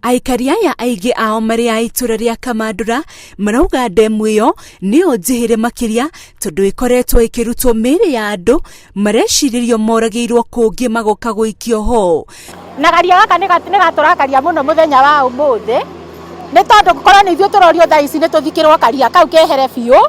Aikari aya aingĩ ao marĩ a itũra rĩa Kamandura marauga ndemu ĩyo nĩyo njĩhĩre makĩria tondũ ĩkoretwo ĩkĩrutwo mĩĩrĩ ya andũ marecirĩrio moragĩirwo kũngĩ magoka gũikio ho. Na karia gaka nĩ gatũrakaria mũno mũthenya wa ũmũthĩ nĩ tondũ korwo nĩ ithuĩ tũrorio thaa ici nĩ tũthikĩrwo karia kau kehere biũ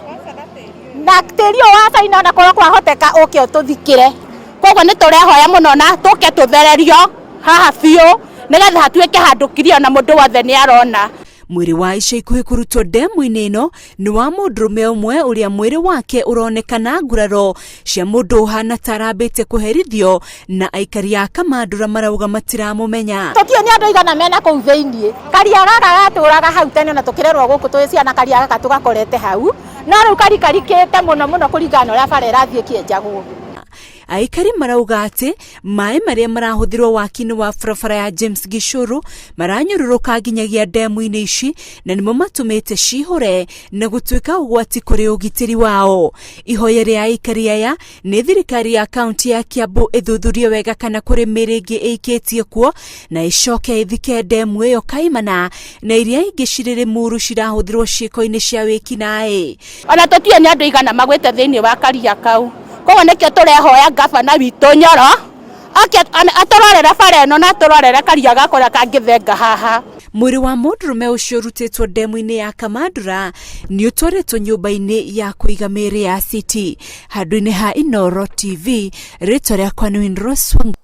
na tĩri ũyũ wa China ona korwo kwahoteka ũke ũtũthikĩre. Koguo nĩ tũrehoya mũno na tũke tũthererio haha biũ nĩgetha hatuĩke handũ clear na mũndũ wothe nĩ arona. Mwĩrĩ wa ica ikuhĩ kũrutwo ndemu-inĩ ĩno nĩ wa mũndũrũme ũmwe ũrĩa mwĩrĩ wake ũronekana nguraro cia mũndũ ũhana ta arambĩte kũherithio na aikari a Kamandũra marauga matiramũmenya. Tũtiũĩ nĩ andũ aigana mena kũu thĩiniĩ. Karia gaka gatũraga hau tene ona tũkĩrerwo gũkũ twĩ ciana karia gaka tũgakorete hau, no rĩu karikarikĩte mũno mũno kũringana na ũrĩa bara ĩrathiĩ ĩkĩenjagwo. Aikari marauga atĩ maĩ marĩa marahũthĩrwo waki-inĩ wa barabara ya James Gichuru maranyũrũrũka nginyagia ndemu-inĩ ici na nĩmo matũmĩte cihũre na gũtuĩka ũgwati kũrĩ ũgitĩri wao. Ihoya rĩa aikari aya nĩ thirikari ya kaunti ya Kiambu ĩthuthurie wega kana kũrĩ mĩrĩ ĩngĩ ĩikĩtie kuo na ĩcoke ĩthike ndemu ĩyo kaimana na iria ingĩ cirĩ Limuru cirahũthĩrwo ciĩko-inĩ cia wĩkinaĩ. Ona tũtiũĩ nĩ andũ aigana magwĩte thĩinĩ wa karia kau. Koguo nĩkĩo tũrehoya ngabana witũ Nyoro oke atũrorere bara ĩno na atũrorere karia gaka ũrĩa kangĩthenga haha. Mwĩrĩ wa mũndũrũme ũcio ũrutĩtwo ndemu-inĩ ya Kamandura nĩ ũtwarĩtwo nyũmba-inĩ ya kũiga mĩĩrĩ ya City. Handũ-inĩ ha Inooro TV, rĩtwa rĩakwa nĩ Winrose Wangũ.